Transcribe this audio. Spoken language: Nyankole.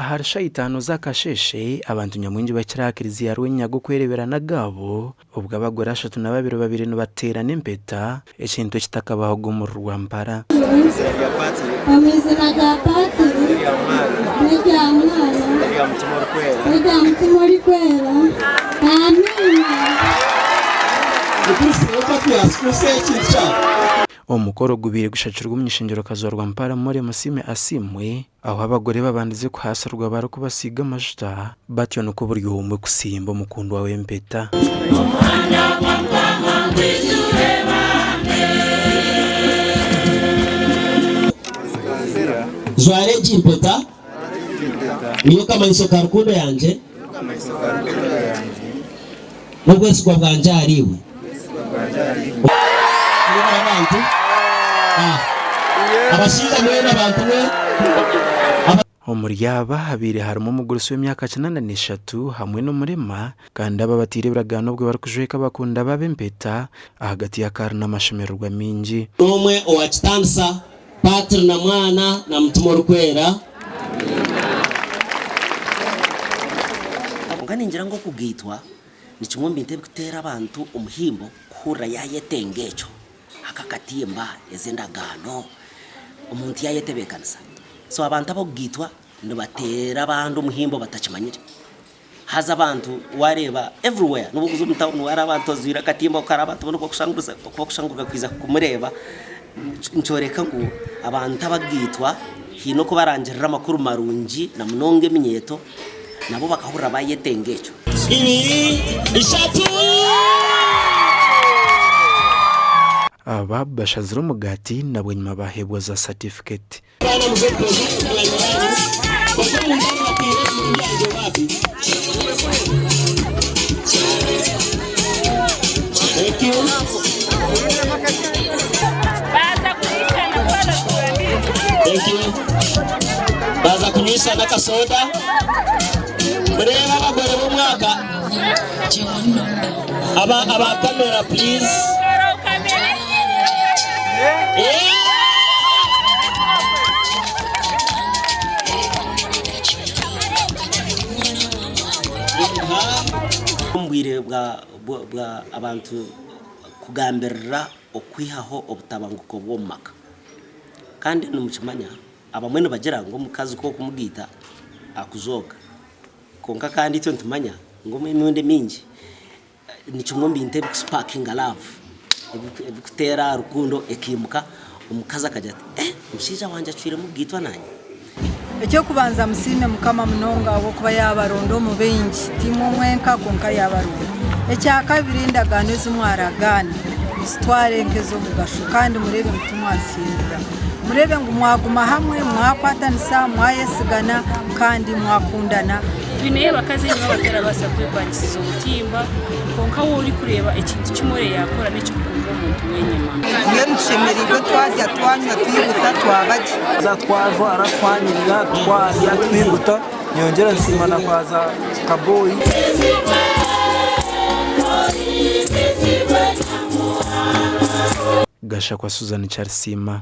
Ahari shaaha itaano z'akasheeshe, abantu nyamwingi bakiri aha kiriziya Rwenyaga okwereebera n'agaabo obwo abagore 32 babaire nibateerana empeta, ekintu ekitakabahoga omuri Rwampara. Omu izina rya Patiri, n'erya Mwana, n'erya Mutima Orikwera. Amiina. Omukoro gubaire gushakirwe omuny'ishengyero-kazi wa Rwampara, Molly Musiime Asiimwe, ahu abagore babandize kuhaasirwa barikubasiiga amajuta, batyo nikwo buri omwe kusimba omukundwa we empeta. Jwara egi mpeta, niyo kamanyiso ka rukundo yangye n'obwesigwa bwangye ahari iwe. Abantu, abashaija mwena abantu mwe. Omuri aba habaire harimu omugurusi w'emyaka 83 hamwe n'omurema kandi aba bataire ebiragaano obwo barikujweka abakunda baabo empeta ahagati y'akaari n'amashemererwa maingi. N'omwe owakitandisa, Patri na Mwana na Mutima Orikwera. Kwonka ningira ngu okugaitwa ni kimwe omu bintu ebirikuteera abantu omuhimbo kuhurira yaayetenga ekyo. Aka akatimba, ezi endagaano, omuntu yaayetebeekanisa. So abantu ab'okugaitwa nibateera abandi omuhimbo batakimanyire. Haza abantu waareeba everywhere n'obu orikuza omu tawuni waareeba abantu bajwaire akatimba ako hariho abantu boona oku bakushanguruka kwija kumureeba, nikyoreka ngu abantu abagaitwa haine oku barangirira amakuru marungi na munonga eminyeeto nabo bakahurira bayetenga ekyo. Ibiri, ishatu! Aba bashazire omugaati na bwanyima baheebwa za satifiketi. Baaza kunywisa n'akasoda. Mureebe abagore b'omwaka. Aba aba kamera please. Omu bwire bwa bwa abantu kugambirira okwihaho obutabanguko bw'omu maka. Kandi nimukimanya abamwe nibagira ngu omukazi ku okumugaita akuzooka. Kwonka kandi itwe nitumanya ngu emirundi emingi ni kimwe omu bintu ebikusipakinga laavu, ebikuteera rukundo ekaimuka, omukazi akagira ati, eh omushaija wangye acwiremu kugaitwa naanye. Eky'okubanza musiime Mukama munonga ahabw'okuba yaabaronda omu baingi, tiimwe mwenka kwonka yaabaronda. Ekyakabiri endagaano ezi mwaragaana muzitware nk'ez'omugasho kandi mureebe ngu timwazihindura. Mureebe ngu mwaguma hamwe, mwakwatanisa, mwayesigana kandi mwakundana. Twineyo abakazi enyima abatarabaasa kwepangisiza obutimba kwonka waaba orikureeba ekintu kimwe ore yaakora n'eky'okukurira omuntu w'enyima. Mbwenu tushemereirwe twarya twanywa twiguta twaba gye. Haza twajwara twanyirira twarya twiguta nyongyera nsiima na faaza Kaboyi. Gashakwa Susan Kyarisiima.